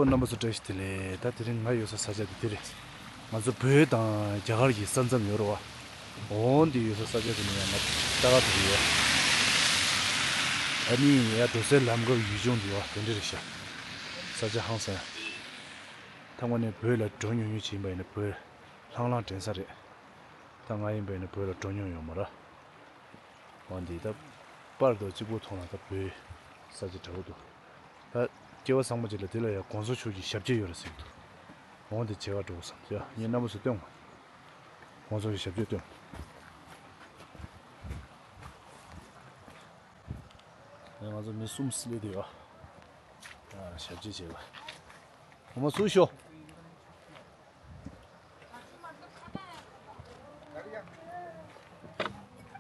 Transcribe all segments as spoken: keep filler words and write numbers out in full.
རྣམ་པ་ཚོ་བཀྲ་ཤིས་བདེ་ལེགས། ད་དེ་རིང་ང་ཡོད་ས་ས་ཆ་དེ་དེ་རེད། ང་ཚོ་བོད་དང་རྒྱ་གར་གྱི་ས་མཚམས་ཡོད་རེད་བ། འོ་འདི་ཡོད་ས་ས་ཆ་དེ་ནས་ཡང་ང་ལྟ་ག་དེ་རེད་ཡ། ཨ་ནི་ཡ་འགྲོ་སའི་ལམ་ཁ་ཡུལ་ལྗོངས་འདི་བ་དེ་འདྲ་རེད་ཤག་ས་ཆ་ཧང་སང་ཡ། ཐ་མ་ནས་བོད་ལ་འགྲོ་ཉུང་ཉུང་ཅིག་ཡིན་པ་ཡིན་ན་བོད་ལྷང་ལྷང་དྲན་ས་རེད། ད་ང་ཡིན་པ་ཡིན་ན་བོད་ལ་འགྲོ་མྱོང་ཡོད་མ་རེད། འོ་འདི་ད་པར་དང་གཅིག་པོ་མཐོང་ན་ད་བོད་ས་ཆ་འདྲ་བོ་འདུག་ད་སྐལ་བ་བཟང་པོ་ཅིག་ལ་དེ་ལ་ཡང་གོང་ས་མཆོག་གི་ཞབས་རྗེས་ཡོད་རེད་ཟེར་གྱི་འདུག་འོ་འདི་བྱེད་ག་འགྲོ་དགོས་བསམ་ཡ། ངས་རྣམ་པ་ཚོ་སྟོན་དགོས། གོང་ས་མཆོག་གི་ཞབས་རྗེས་སྟོན། ང་ཚོ་མི་གསུམ་སླེབས་བསྡད་ཡོད། ཞབས་རྗེས་བྱེད་ག་འོ་མ་སུ་ཤོག་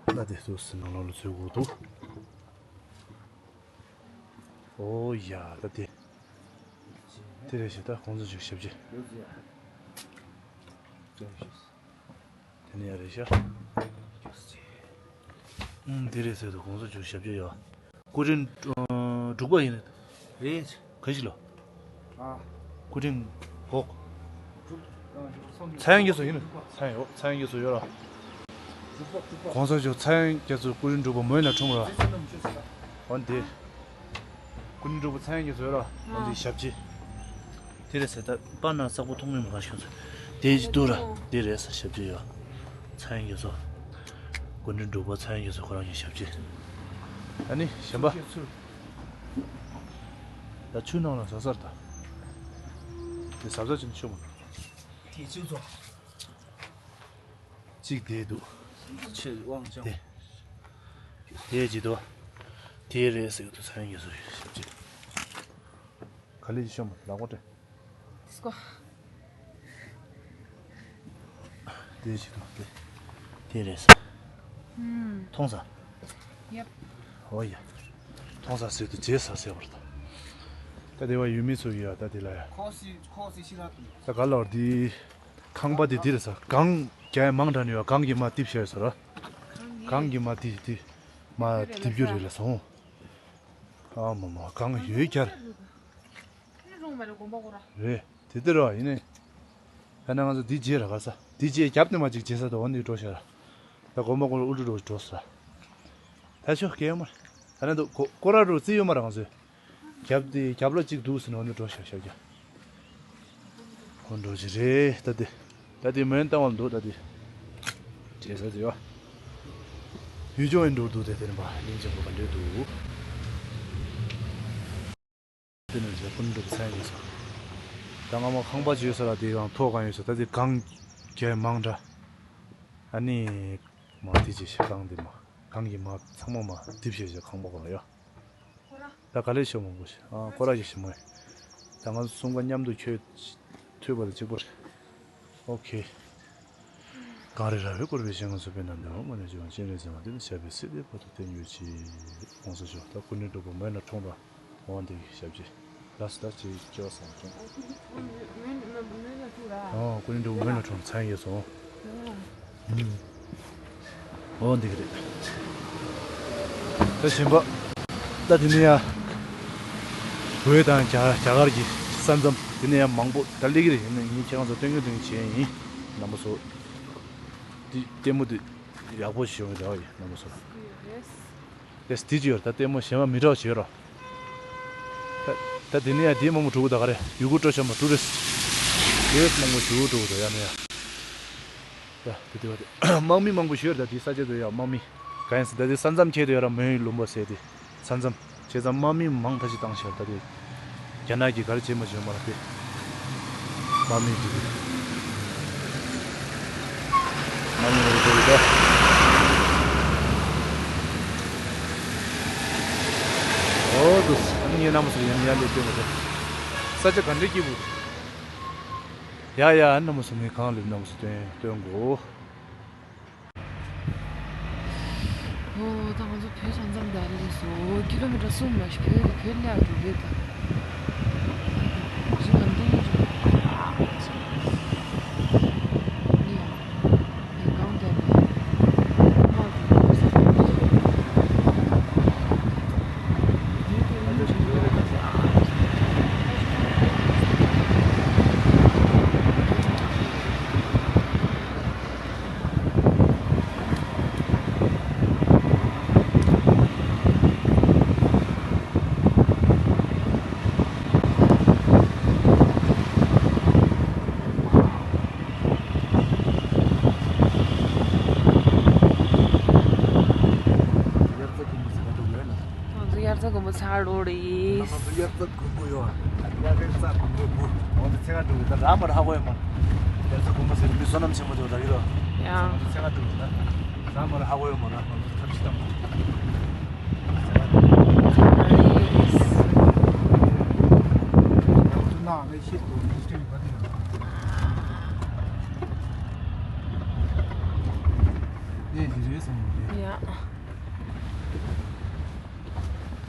ད་དེ་ཚོ་ནང་ལོགས་ལ་འཛུལ་དགོས་འདུག་ཨོ་ཡ་ད་དེ། དེ་རེད་ཤག་ད་གོང་ས་མཆོག་ཞབས་རྗེས། དེ་ནས་ཡ་རེད་ཤག་ཨུམ་དེ་རེད་ཟེར་དུས་གོང་ས་མཆོག་ཞབས་རྗེས་ཡོད། སྐུ་ཕྲེང་ཨ་དྲུག་པ་ཡིན། རེད། ག་ཞིག་ལོ། ཨ། སྐུ་ཕྲེང་གོག་ཚངས་དབྱངས་རྒྱ་མཚོ་ཡིན། ཚངས་ཡོད། ཚངས་དབྱངས་རྒྱ་མཚོ་ཡོད་ལ། གོང་ས་མཆོག་ཚངས་དབྱངས་རྒྱ་མཚོ་སྐུ་ཕྲེང་དྲུག་པ་མོན་ལ་འཁྲུངས་ར། འོན་ཏེ། སྐུ་ཕྲེང་དྲུག་པ་ཚངས་དབྱངས་རྒྱ་མཚོ་ཡོད་ལ། འོན་ཏེ་ཞབས་རྗེས། དེ་རེད་ཟེར་ད་པར་ནང་གསལ་པོ་མཐོང་མེད་མ་ག་ཤོད་ཚོད། དེ་ཅི་འདུག་ར། དེ་རེད་ཟེར་ཞབས་རྗེས་ཡོད། ཚངས་དབྱངས་རྒྱ་མཚོ། སྐུ་ཕྲེང་དྲུག་པ་ཚངས་དབྱངས་རྒྱ་མཚོ་ཁོ་རང་གི་ཞབས་རྗེས། ཨ་ནི་གཞན་པ། ད་ཆུ་ནང་ལ་ཟ་ཟར་ད། དེ་ཟ་ཟ་ཅིག་ཤོག་མ། དེ་ཆུ་ཚོ། གཅིག་དེ་འདུག་ཆེ་དབང་ཅང་། དེ། དེ་ཅི་འདུག་དེ་རེད་ཟེར་གྱི་འདུག་ཚངས་དབྱངས་རྒྱ་མཚོ་ཞབས་རྗེས། ག་ལེ་ཅིག་ཤོག་མ་ལག་པ་སྤྲད། དེ་ཅི་འདུག་དེ། དེ་རེད་ཟེར། ཨུམ། མཐོང་ས། ཡབ། ཨོ་ཡ། མཐོང་ས་ཟེར་དུས་རྗེས་ས་ཟེར་བར་ད། ད་དེ་བ་ཡུལ་མི་ཚོ་ཡ་ད་དེ་ལ་ཡ། ཁོ་སི་ཁོ་སི་ཤི་ར་དུ། ད་ག་ལོར་དེ། ཁང་པ་དེ་དེ་རེད་ས། གངས་རྒྱ་མང་དྲགས་ནས་ཡོད། གངས་ཀྱིས་མར་རྡིབ་བཞག་ཡོད་ས་ར། གངས་ཀྱིས་མར་རྡིབ་རྡིབ་མར་རྡིབ་རྒྱུ་རེད་ལ་སོང་། ཨ་མ་མ་གངས་ཡོད་ཀྱར། རེད་དེ་དེ་ར་ཡིན་ནས། ད་ནང་ང་ཚོ་འདི་རྗེས་ར་ག་ས་འདི་རྗེས་རྒྱབ་ནས་མ་ཅིག་རྗེས་ས་དོ་འོ་འདི་འགྲོ་ཤ་ར། ད་དགོན་པ་ཀུན་ལ་ཨུ་ཏུ་འགྲོ་འགྲོ་ས། ད་ཆོ་སྐད་མ། ད་ནང་དུ་ཀོ་ཀོ་ར་རུ་རྩིས་ཡོད་མ་ར་ང་ཚོས། རྒྱབ་དེ་རྒྱབ་ལ་གཅིག་འདུག་ཟེར་ནས་འོ་ནས་འགྲོ་ཤག་ཤག་རྒྱ། ཁོ་འགྲོ་ཅི་རེད་ད་དེ། ད་དེ་མོན་བཏང་བ་འདུག་ད་དེ། བྱས་ས་དེ་ཡོ། ཡུལ་ལྗོངས་ཡིན་འགྲོ་འདུག་དེ་དེ་ནས་པ་གླིང་ཆེན་པོ་ག་འདྲས་འདུག་དེ་ནས་རྗེ་ཀུན་འགྲུབ་ཚན་ཡོད་ས། ད་སྔ་མོ་ཁང་པ་བརྗོད་ས་ལ་དེ་གང་ཐོག་གང་ཡོད་ས་ད་དེ་གང་རྒྱ་མང་འདྲ། ཨ་ནི། མ་དེ་ཅི་ཤ་གང་དེ་མ་གང་གི་མ་ཚང་མ་མ་དེབ་བཤད་བྱས་ཁང་པ་གང་ལ་ཡོད། ད་ག་ལེ་ཤོ་མང་པོ་ཞིག་ཨ་ཁོ་ར་ཞིག་ཞིག་མོ། ད་ང་ཚོ་གསུམ་ཀ་མཉམ་དུ་ཁྱོད་ཐུག་པ་དང་གཅིག་པ་རེད། ཨོ་ཁེ། གངས་རི་ར་བས་བསྐོར་བའི་ཞིང་ཁམས་སུ་དཔལ་ལྡན་འདས་དབང་ཕྱུག་ན་སྤྱན་རས་གཟིགས་དབང་ལྡན་ཞབས་པད་སྲིད་མཐའི་བར་དུ་བརྟན་གྱུར་ཅིག་གོང་ས་མཆོག་ད་སྐུ་ཕྲེང་དྲུག་པ་མོན་ལ་འཁྲུངས་ར་འོང་དེ་ཞབས་ཕྱི། ལགས་སོ་ད་ཅིག་སྐྱེ་བ་བཟང་སྐྱོང་། ཨོ་སྐུ་ཕྲེང་དྲུག་པ་མོན་ལ་འཁྲུངས་ཚན་ཡོད་སོང་། ཨོ་འདི་གི་རེད། ད་གཞན་པ། ད་དེ་ནས་ཡ། བོད་དང་རྒྱ་རྒྱ་གར་གྱི་ས་མཚམས་དེ་ནས་ཡ་མང་པོ་ད་སླེབས་ཀྱི་རེད། ཡིན་ན་ངས་ཁྱེད་རང་ཚོ་སྟོན་གྱི་སྟོན་གྱི་བྱས་ཡིན། རྣམ་པ་ཚོ། འདི་ལྟད་མོ་འདི་ཡག་པོ་ཞིག་ཡོང་གི་རེད་བ་ཡིན་རྣམ་པ་ཚོ། ཡེས། ཡེས་འདི་ཅི་ཡོད་ད་ལྟད་མོ་གཞན་པ་མི་འདྲ་བ་ཞིག་ཡོད་ར། ད་ད་དེ་ནས་ཡ་འདི་མང་པོ་འགྲོ་གི་ད་ག་རེ་ཡུ་གུར་སྤྲོ་ཤ་མ་ཊུ་རི་སི་ཊི་ཡེས་མང་པོ་ཞིག་འགྲོ་གི་ད་ཡ་ནས་ཡ། ཡ་དེ་དེ་བ་དེ་དམག་མི་མང་པོ་ཞིག་ཡོད་རེད་ད་དེ་ས་ཆ་དེ་ཡ་དམག་མི་ག་ཡིན་ཟེར་ད་དེ་ས་མཚམས་ཁྱེད་དེ་ཡོད་ར་མོན་ཡུལ་ལུང་པ་ཟེར་དེ་ས་མཚམས། བྱས་ཙང་དམག་མི་མང་ཐག་ཆོད་བཏང་ཤག་ད་དེ། རྒྱ་ནག་གིས་ག་རེ་བྱེད་མ་བྱེད་མ་རེད་དེ། དམག་མི་འདི་གི། དམག་མི་རེ་འགྲོ་གི་འདུག་ཨོ་དུ་ཨ་ནི་ངའི་རྣམ་པ་ཚོ་ཡང་ཡར་སླེབས་བསྡད་མ་རེད། ས་ཆ་ག་འདྲའི་སྐྱིད་པོ། ཡ་ཡ་རྣམ་པ་ཚོ་ངའི་གང་སླེབས་རྣམ་པ་ཚོ་སྟོན་སྟོན་དགོས། ཨོ་ད་ང་ཚོ་བོད་ས་མཚམས་དེར་སླེབས་སོང་། ཀི་ལོ་མི་ཊར་གསུམ་ལ་ཞིག་བོད་ཀྱི་བོད་ལ་འགྲོ་གི་ད། ཞིག་ང་འདི་ཡིན་ཅུང་། ནི་ཡང་། ནི་གང་དེར་ནི། མ་འགྲོ་གི་ས་ཆ་འདི་རེད། བོད་ཀྱི་ལུང་ཅིག་ཡོད་ད་ཟེར། ཚར་ལོ་རེད། དམར་པོ་དབྱར་རྩྭ་དགུན་འབུ་ཡོད། དབྱར་རྩྭ་དགུན་འབུ་འབུ། འོ་དེ་ཚེ་ག་འགྲོ་གི་ད་ར་མ་ར་ཧ་གོ་ཡོད་མ། དབྱར་རྩྭ་དགུན་འབུ་ཟེར་མི་བསོད་ནམས་ཆེན་པོ་དེ་ར་གི་རོ། ཡང་། ཚེ་ག་འགྲོ་གི་ད་ར་མ་ར་ཧ་གོ་ཡོད་མ་ར། ཐབས་ཤེས་དང་། ཡ།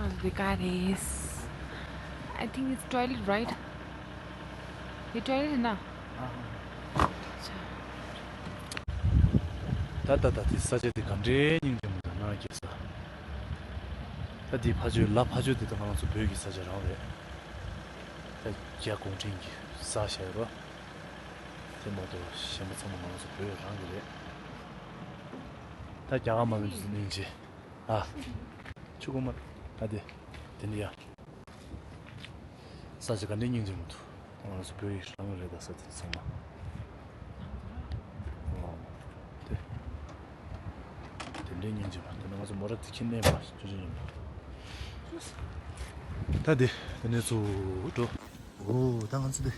ཨ། འདི་ག་རེད། I think it's toilet, right? འདི་toilet ཡིན་ན། ད་ད་ད་དེ་ས་ཆ་དེ་ག་འདྲའི་སྙིང་རྗེ་མོ་དང་ནང་སྐྱེས་ས། ད་དེ་ཕ་ཆོས་ལ་ཕ་ཆོས་དེ་ད་ང་རང་ཚོ་བོད་ཀྱི་ས་ཆ་རང་རེད། ད་རྒྱ་གུང་ཁྲན་གྱི་ས་ཞེས་རོ། དེ་མ་གཏོགས་གཞན་པ་ཚང་མ་ང་རང་ཚོ་བོད་རང་གི་རེད། ད་རྒྱ་གར་མ་ལུས་སྙིང་རྗེ། ཨ། ཆུ་ཀོ་མ། ཨ་དེ། དེ་འདི་ཡ། ས་ཆ་ག་འདྲའི་སྙིང་རྗེ་མོ་འདུག་ང་ཚོ་བོད་ཡིག་རང་རེད་ད་ས་དེ་ཚང་མ། ཨོ། དེ། དེ་འདྲའི་སྙིང་རྗེ་མོ་དེ་ནི་ང་ཚོ་མོ་ར་དེ་ཁྱི་ནས་མ་ཅོ་ཅོ་ཡིན་པ། ད་དེ་དེ་ནས་ཚུར་འགྲོ། ཨོ་ད་ང་ཚོ་དེ།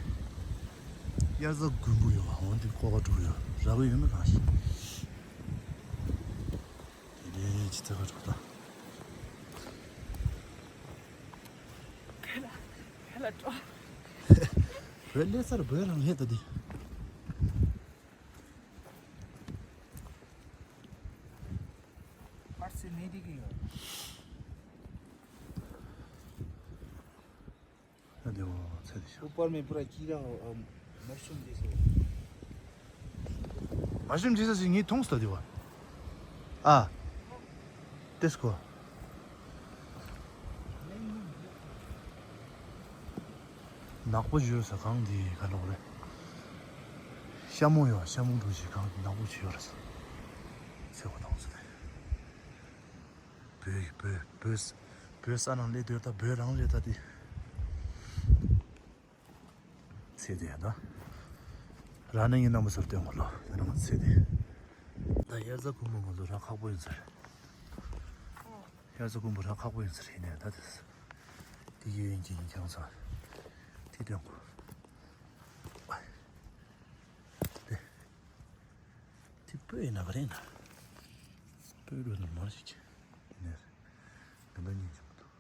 དབྱར་རྩྭ་དགུན་འབུ་ཡོད་པ་འོན་ཏེ་ཀོ་ཀ་འགྲོ་ཡོད་ར་བ་ཡོད་མེད་གང་ཤེས། དེ་ནས་ཅི་ཚེ་ག་འགྲོ་ད། བོད་ལ་བོད་སླེབས་ཚར་བོད་རང་ལྷས་ད་དེ། ཨར་སི་ནེ་དི་གི་ཡོད། ད་དེ་འོ་ཚེ་དེ་ཤོག ऊपर में पूरा कीड़ा हो, अम, मशरूम जैसे। मशरूम जैसे ཞིག་ངས་མཐོང་སོང་ད་དེ་བ། ཨ། དེ་སྐོ། ནག་པོ་བྱོས་ས་གང་དེ་ག་ལོག་རེད། ཤ་མོ་ཡོད་ཤ་མོ་འགྲོ་ཞིག་གང་ནག་པོ་བྱོས་ཡོད་རེད་ས། ཚེ་གོ་མཐོང་སོང་དེ། བོད་ཡིག་བོད་བོད་བོད་ས་ནང་སླེབས་དུས་ད་བོད་རང་རེད་ད་དེ། ཚེ་དེ་ཡང་ད། ར་ནི་ངའི་རྣམ་པ་ཚོར་སྟོན་གོ་ལོ་དེ་རང་ཚེ་དེ། ད་དབྱར་རྩྭ་དགུན་འབུ་ང་ཚོ་རག་ཁག་པོ་ཡིན་ཚར། དབྱར་རྩྭ་དགུན་འབུ་རག་ཁག་པོ་ཡིན་ཚར་ཡིན་ནས་ད་དེ། དེ་ཡོད་ཡིན་གྱི་ཡིན་ཀྱང་ཚ། དེ་སྟོན་གོ། དེ། དེ་སྤོས་ཡིན་ན་ག་རེ་ཡིན་ན། སྤོས་རུ་ནོར་མར་ཞིག་ཡིན་ནས། འདི་འདྲ་ཉིན་ཞིག་མི་འདུག་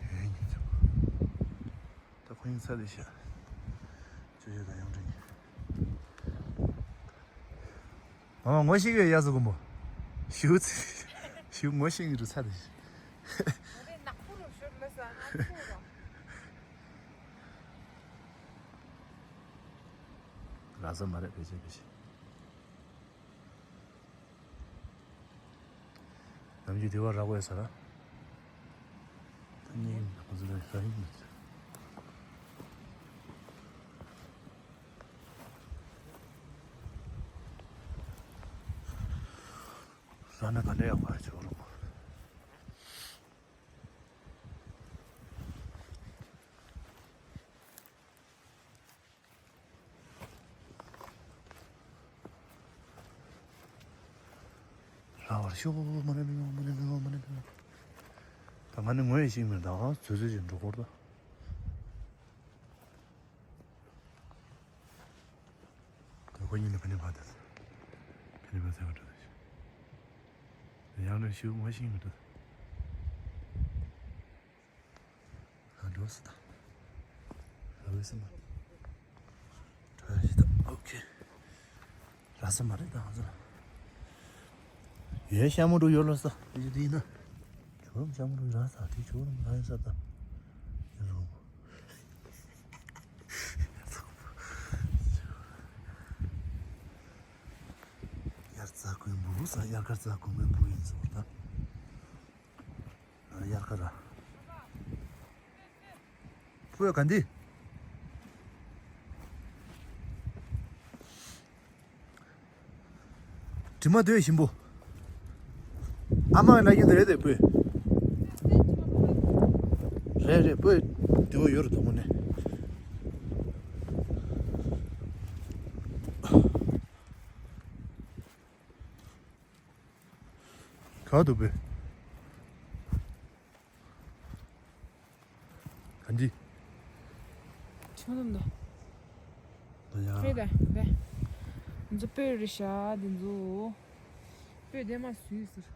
ཡོད་ཉིན་ཞིག་ད་ཁོ་ཡིན་ས་དེ་ཤ། ཅོ་ཅོ་དང་ཡང་འདྲ་ཉིན། མ་མ་ངོ་ཤེས་ཀྱི་ཡོད་ཡ་ཟུ་གུ་མོ། ཞུ་ཚི། ཞུ་ངོ་ཤེས་ཀྱི་རུ་ཚ་དེ་ཤ། རེ་ནག་པོ་རུ་ཤོར་ལ་ས་ང་ཚོ་ར། ར་ས་མ་རེད་ཕལ་ཆེར་ཕལ་ཆེར། ནམ་རྒྱུན་དེ་བ་རག་པས་ཟེར། ད་ཉིན་ཁོ་ཚོ་ལ་ཧྲ་ཡིན་མི་ཚེ། ཧྲ་ན་ག་ལེ་ཡག་པ་ཆོག་རུང་། ལ་བར་ཤོག་མ་ནེ་མི་མ་མ་ནེ་མི་མ་མ་ནེ་མི་མ། ད་ང་ནི་ངོ་ཡི་ཤིང་མེར་ད་ང་ཚོད་ཚོད་ཅིག་འགྲོ་སྐོར་ད། ད་ཁོ་གཉིས་ལ་ཕ་ནི་ཕ་ད། ཕ་ནི་ཕ་ཚེ་བ་འགྲོ་ད་ཤི། ཡང་ནི་ཤིང་ངོ་ཤིང་མེར་ད། ཨ་འགྲོ་སི་ད། ར་བའི་སི་མ། གྲོ་ཡ་ཞིག་ད། ཨོ་ཁེ། ར་སི་མ་རེད་ད་ང་ཚོ་ལ། ཡོད་ཤ་མོ་འགྲོ་ཡོད་ལ་ས། དེ་ཅི་དེ་ཡིན་ན། ཇོ་རུམ་ཤ་མོ་འགྲོ་ཡོད་ར་ས་དེ་ཇོ་རུམ་ར་ཡིན་ས་ད། ཡོད་རུམ། དབྱར་རྩྭ་དགུན་འབུ་ས་དབྱར་ཁ་རྩྭ་དགུན་འབུ་ཡིན་ཟེར་བ་ད། དབྱར་ཁ་ར། ཕུ་ཡ་ག་འདི། དྲི་མ་དོད་ཞིམ་པོ། ཨ་མ་ལ་ཡིན་དེ་རེད་དེ་ཕུ། རེད་རེད་ཕུ། དེ་བོ་ཡོད་རེད་དོ་མོ་ནས། ག་འདུག་པས། ཨ་འདི། ཆུང་དུ་འདུག་ད་ཡ། སྤོས་ད་ད། འདི་ཚོ་སྤོས་རེད་ཤག་འདི་ཚོ། སྤོས་དེ་མ་བཟོས་ཟེར།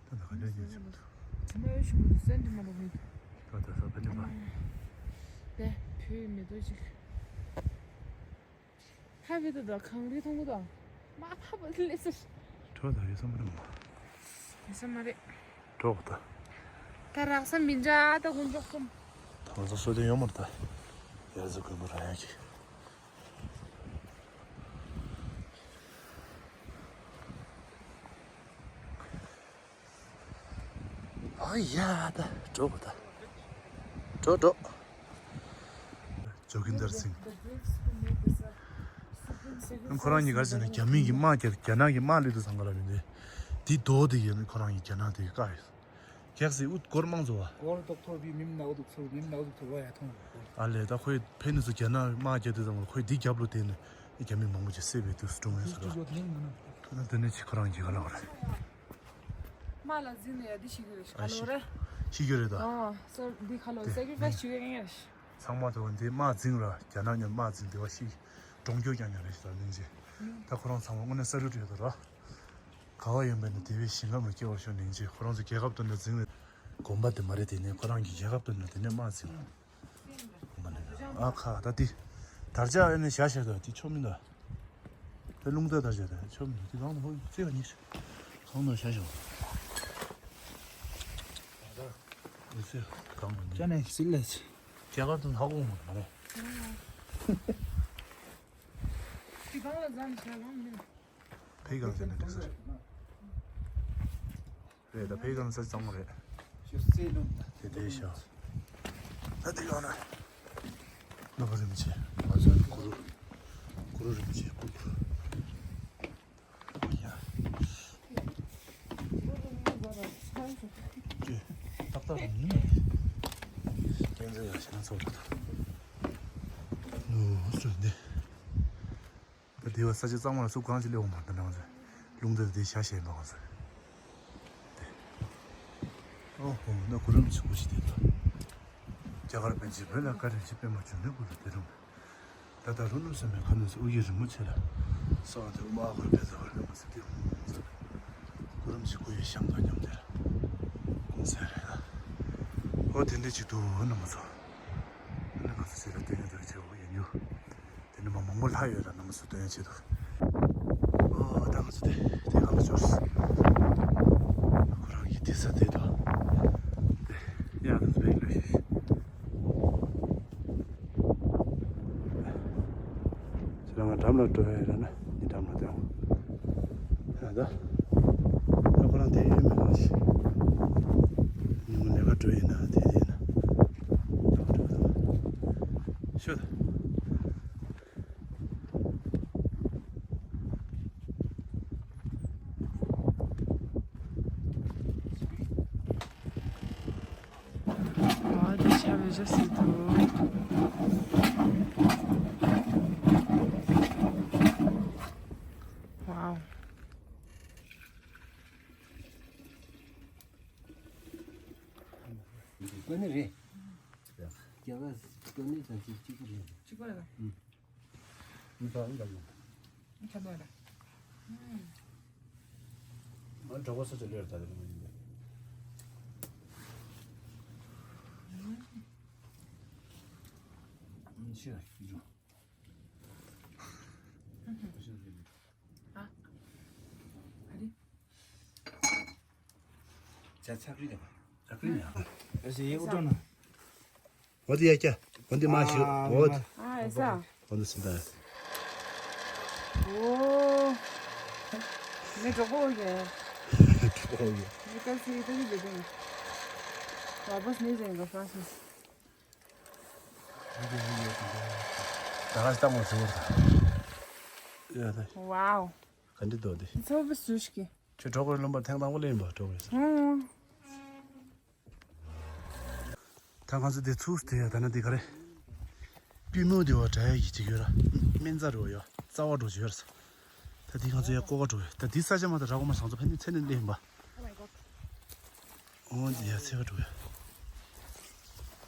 ད་ད་ག་འདྲ་ཡོད་ཅིག་ད་ཡོད་ཤུགས་འདུག་སེམས་འདི་མ་འགྲོ་གི། ད་ད་ས་ཕ་ནི་མ། ད་བོད་མེ་ཏོག་ཅིག་ཧ་བི་ཏོ་དང་གངས་རི་མཐོང་གི་དང་། མ་ཕ་བ་ལེ་སར། གྲོགས་དང་ཡོད་ས་མ་རེད་མ། ཡོད་ས་མ་རེད། གྲོགས་དང་། ད་རག་ས་མི་འདྲ་ད་དཀོན་མཆོག་གསུམ། ད་ང་ཚོ་སོ་དེ་ཡོད་མ་རེད་ད། ཡར་ཚོ་དགོན་པ་ར་ཡག་གི། ཨ་ཡ་ད་འགྲོ་དགོས་ད། འགྲོ་འགྲོ། ཇོ་གིན་དར་སིང་། ཁོ་རང་གཉིས་ཀ་ཟེར་ན་རྒྱ་མི་གི་དམག་རྒྱག་རྒྱ་ནག་གི་དམག་སླེབས་དུས་ཙང་ག་ལ་མི་འདུག་དེ་རྡོ་དེ་ཡིན་ཁོ་རང་གི་རྒྱ་ནག་དེ་བཀག་ཡོད། རྒྱག་སྲིད་ཨུ་སྒོར་མང་ཚོ་བ། སྒོར་ཏོག་ཐོར་བི་མིམ་ན་ཨུ་ཐུག་ཚུར་མིམ་ན་ཨུ་ཐུག་ཚུར་བ་ཡ་ཐོང་། ཨ་ལས་ད་ཁོས་ཕན་ནི་ཚོ་རྒྱ་ནག་དམག་རྒྱག་དུས་ཙང་ཁོས་འདི་རྒྱབ་ལོ་དེ་ནི་རྒྱ་མི་མང་པོ་ཅིག་བསད་པའི་དུས་སུ་གྲོངས་ཡོད་ཟེར་རོ། ཁོ་ན་དེ་ནི་ཅི་ཁོ་རང་གི་ག་ལ་བ་རེད། མ་ལ་འཛིན་ནས་ཡ་འདི་ཤི་གི་རེད་ཤི་ཨ་ཁ་ལོ་ཤི་རེད། ཤི་གི་རེད་ད། ཨ་སོ་འདི་ཁ་ལོ་དེ་སེ་ཀི་རི་ཕ་ཡི་སི་བྱེད་ཡ་ངེས་རེད། ཚང་མ་དེ་བ་འདི་དམག་འཛིང་ར་རྒྱ་ནག་ཉམས་དམག་འཛིང་དེ་བ་ཤི། གྲོང་ཁྱེར་རྐྱང་རྐྱང་རེད་ཤི་ད་གླིང་རྗེ། ད་ཁོ་རང་ཚང་མ་དངོས་གནས་ས་རུ་བྲིས་ཡོད་ད་ར། ག་བ་ཡོད་པས་ན་དེ་བས་ཞིང་ཁམས་ལ་སྐྱེ་བར་ཤོག་ནིང་རྗེ་ཁོ་རང་ཚོ་རྒྱལ་ཁབ་ཏུ་ནས་འཛིང་རེད། དགོན་པ་དེ་མ་རེད་དེ་ནས་ཁོ་རང་གི་རྒྱལ་ཁབ་ཏུ་ནས་དེ་ནས་དམག་འཛིང་ར། དགོན་པ་ནས་ཨ་ཁ་ད་དེ། དར་ལྕག་ཨེ་ནས་བཞག་བཞག་ད་དེ་ཆོ་མི་ད། དེ་རླུང་རྟ་དར་ཆ་དང་ཆོ་མི་དེ་གང་དུ་ཧོ་རྩེ་བ་ཉིས། གང་དུ་ཤ་ཞོ། རྩེ་གང་དུ་ཅ་ནེ་སིལ་ལེ་ཆེ། རྒྱ་གར་དུ་ཧ་གོ་མ་རེད། དེ་གང་ལ་ཟམ་ཆ་གང་མིན། ཕེ་གང་ཟེར་ན་འགྲིག་ས་རེད། རེད་ད་ཕའི་གང་ས་གཙང་མ་རེད། དེ་དེ་ཤ། ད་དེ་གང་ན། ནོར་བུ་རིན་ཆེན། གུ་རུ། གུ་རུ་རིན་ཆེན་གུ་རུ། ཡ། ཏག་ཏག་རིང་ནི། ཏན་ཏན་ཡ་ཤ་ན་ཚོགས་རེད། ནུ་སུ་འདི། ད་དེ་བ་ས་ཆ་གཙང་མ་ལ་སུ་གང་ཅི་ལེའོ་མ་ད་ནང་ཚེ། རླུང་དེར་དེ་ཤ་ཞེན་པ་གང་ཚེ། དེ། ཨོ་ཧོ་ན་གུ་རུ་མི་ཆུ་བོ་ཞིག་དེ་ད། རྒྱ་གར་པཎ་ཆེན་བོད་ལ་བཀའ་དྲིན་ཆེ་པདྨ་འབྱུང་གནས་སྐུ་ལ་དེ་རུ། ད་ལྟ་རུ་ནུབ་སེམས་མེད་ཁ་ནུབ་སེ་ཨུ་ཡི་རི་མོ་ཆེ་ལ། སོགས་དེ་དབུ་མ་ཨ་ཧོར་བེ་ཚ་བར་ནུབ་སེ་དེ་རུ། གུ་རུ་མི་ཆུ་སྐུ་ཡི་ཤམ་དང་མཉམ་དེར། གུང་སེང་རེད་ལ། ཨོ་དེ་འདྲ་ཅིག་འདུག་ན་མ་ཚོ། ཨ་ནི་ང་ཚོ་ཟེར་ལ་དེ་ནས་དེར་ཆེ་བོ་ཡིན་ཡོད། དེ་ནི་མ་མང་པོ་ལྷག་ཡོད་ལ་ན་མ་སུ་སྟོན་ཡ་ཆེད་དུ། ཨོ་ད་ང་ཚོ་དེ་དེ་གང་ལ་འབྱོར་སོང་། ཁོ་རང་གི་དེ་ས་དེ་དང་། དེ་ཡ་ང་ཚོ་བེད་ལོས་ཤིག་ཁྱེད་རང་ང་འགྲམ་ལ་འགྲོ་ཡ་ཡོད་ལ་ན་ནི་འགྲམ་ལ་སྟོན། ཡ་ད། ད་ཁོ་རང་དེ་ཡོད་མེད་གང་ཤེས། ཉིན་མོ་ལས་ཀ་འགྲོ་ཡིན་ན་དེ་དེ་ཡིན་ན། ད་འགྲོ་ད། ཤོད་ད། ཨ་དེ་ཆ་བེ་ཇ་སི་དུ། ཝའོ། ཀོ་ནི་རེད། རྒྱ་གར་ཀོ་ནི་དང་ཅིག་གཅིག་པ་རེད། གཅིག་པ་རེད། ཨུ། ཨུ་ད་ཨུ་ད་ཡོང་། ཨུ་ད་ད་ར། ཨུ། ཨ་གྲོགས་པོ་ས་ཆ་ལེར་ད་རེད་མ་ཡིན་པས། ཨུ་ཤི་ར་ཤི་རུ། ཨུ་ཤི་རུ། ཨ། ཨ་རི། ཇ་ཚ་ཀྲི་ལ་ཚ་ཀྲི་ལ། ཨ་ཟེ་ཡེ་ཨུ་ཏོ་ན། འོ་དེ་ཡ་ཀྱ། འོ་དེ་མ་ཤི། ཨ་འོ་དེ། ཨ་ཨེ་ས། འོ་དེ་སི་ད། ཨོ། ངའི་གྲོགས་པོ་ཡོད། གྲོགས་པོ་ཡོད། ངའི་ཀ་སི་ཏ་ལི་བེ་ཏིང་། ཝ་པས་ནི་ཟེང་ག་ཧྥ་རན་སི། ད་ག་སྟག་མོ་ཟེར་བ་ད། ཡ་ད། ཝའོ། ག་འདྲི་འདུག་དེ། ཚོ་བི་སུ་ཤི་ཀི། ཁྱོད་གྲོགས་པོའི་ལུང་པར་ཐེངས་དང་པོ་སླེབས་ཡིན་པ། གྲོགས་པོའི་ས། ཨང་། ད་ང་ཚོ་དེ་ཚུགས་དེ་ཡ་ད་ན་དེ་ག་རེ། པུས་མོ་དེ་བ་དྲ་ཡ་གི་ཅིག་ཡོད་ར། སྨན་རྩྭ་རོ་ཡ། རྩ་བ་འགྲོ་ཅིག་ཡོད་ར། ད་དེ་ང་ཚོ་ཡ་ཀོ་ག་འགྲོ་ཡ། ད་དེ་ས་ཆ་མ་ད་ར་གོ་མ་ཟང་ཚོ་ཕན་ཚེ་ནས་སླེབས་ཡིན་པ། ཨོ་དེ་ཡ་ཚེ་ག་འགྲོ་ཡ།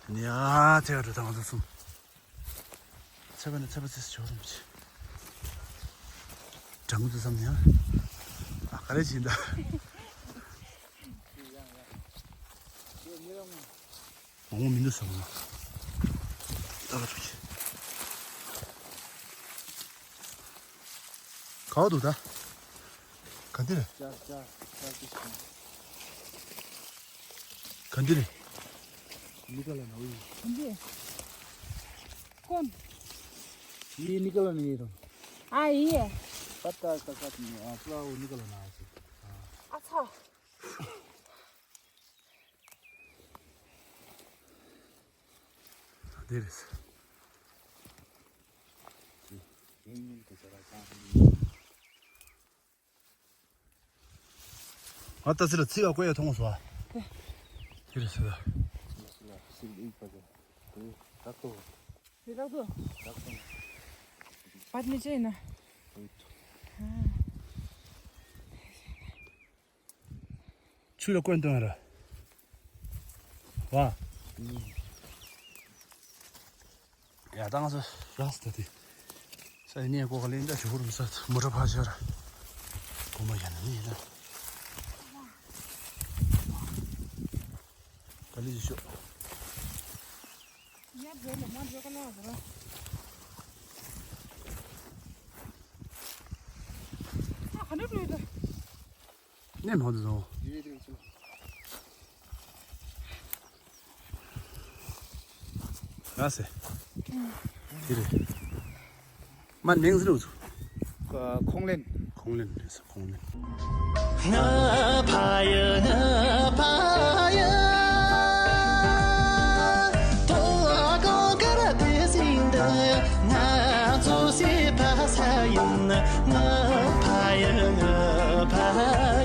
ཡ་ཚེ་ག་འགྲོ་དང་ང་ཚོ་གསུམ། ཚེ་ག་ནས་ཚེ་པ་ཚེ་ཞོར་རུམ་ཆེ། དྲང་མོ་དུ་བསམ་ཡང་། ཨ་ག་རེ་བྱིན་ད། མང་པོ་མི་འདུག་བསམ་ན། ད་ག་ཐུག་ཆེ། ག་བ་འདུག་ད། ག་འདི་རེད། ཅར་ཅར་ཅར་ཅི་ཞིག་ག་འདི་རེད། ནི་ཀ་ལ་ན་འོ་ཡི། འདི། ཀོན། ཡི་ནི་ཀ་ལ་ན་ཡི་རང་། ཨ་ཡི། ཀ་ཏ་ཀ་ཀ་ཏི་ནི་ཨ་པླ་འོ་ནི་ཀ་ལ་ན་ཨ་སི། ཨ་ཚ། འདི་རེད། ང་ལྟ་ཚེ་ལ་ཚིག་ག་བཀོད་ཡ་མཐོང་སོ། དེ་རེད་ཟེར། དེ་རག་ཏུ། བར་མི་བྱེད་ན། ཆུ་ལ་བཀོད་འདོན་ར། ཝ། ཡ་ད་ང་ཚོ་ར་སི་ད་དེ། ས་ཡི་ནས་ཀོ་ཁ་ལེན་ད་ཞུ་གུ་རུ་ས་མོ་ཊ་ཕར་ཤར། གོ་མ་ཡ་ན་ནི་ཡིན་ན། ག་ལི་ཞུ། ཡ་བོད་ལ་མ་བོད་ཀ་ན་བོད། ཨ་ཁ་ནུབ་ལུས་ད། ནས་མང་དུ་བཟུང་། ལ་སེ། དེ་རེད། མ་མིང་ཟེར་ལུགས་ཚུ། ཁོང་ལེན། ཁོང་ལེན་རེད་ས་ཁོང་ལེན། ང་ཕ་ཡ་ང་ཕ་ཡ། ཏོ་ཨ་ཀོ་ཀ་ར་དེ་སིན་ད་ང་ཚོ་སི་ཕ་ས་ཡིན་ང་ཕ་ཡ་ང་ཕ་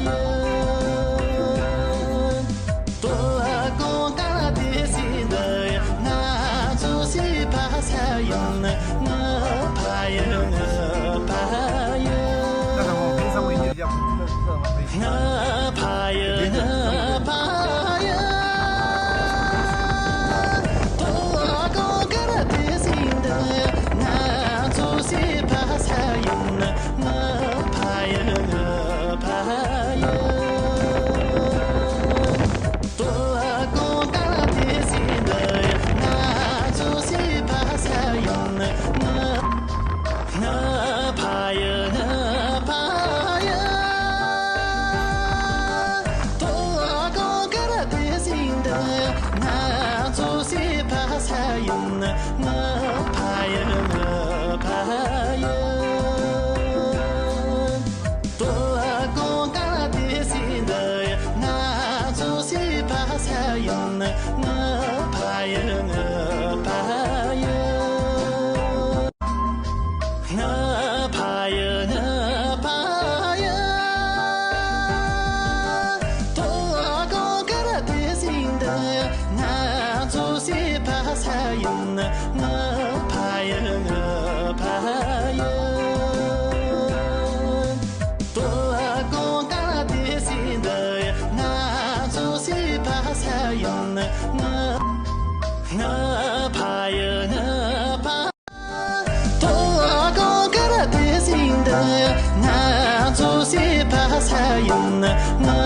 ཡ། ཏོ་ཨ་ཀོ་ཀ་ར་དེ་སིན་ད་ང་ཚོ་སི་ཕ་ས་ཡིན་ང་ཕ་ཡ་ང་ཕ་ཡ། ང་ཕ་ཡ་ང་ཕ་ཡ། ཏོ་ཨ་ཀོ་ཀ་ར་དེ་སིན་ད་ང་ཚོ་སི་ཕ་ས་ཡིན་ང་ཕ་ཡ་ང་ཕ་ཡ། ཏོ་ཨ་ཀོ་ཀ་ར་དེ་སིན་ད་ང་ཚོ་སི་ཕ་ས་ཡིན་ང་ང་ཕ་ཡ་ང་ཕ་ཡ། ཏོ་ཨ་ཀོ་ཀ་ར་དེ་སིན་ད་ང་ཚོ་སི་ཕ་ས་ཡིན་ང་ཕ་ཡ་ང་ཕ་ཡ། ཏོ་ཨ་ཀོ་ཀ་ར་དེ་སིན་ད་ང་ཚོ་སི་ཕ་ས་ཡིན་ང་ཕ་ཡ་ང་ཕ་ཡ། ང་ཕ་ཡ་ང་ཕ་ཡ། ཏོ་ཨ་ཀོ་ཀ་ར་དེ་སིན་ད་ང་ཚོ་སི་ཕ་ས་ཡིན་ང་ཕ་ཡ་ང་ཕ་ཡ། ཏོ་ཨ་ཀོ་ཀ་ར་དེ་སིན་ད་ང་ཚོ་སི་ཕ་ས་ཡིན་ང་ང་ཕ་ཡ་ང་ཕ། ཏོ་ཨ་ཀོ་ཀ་ར་དེ་སིན་ད་ང་ཚོ་སི་ཕ་ས་ཡིན་ང་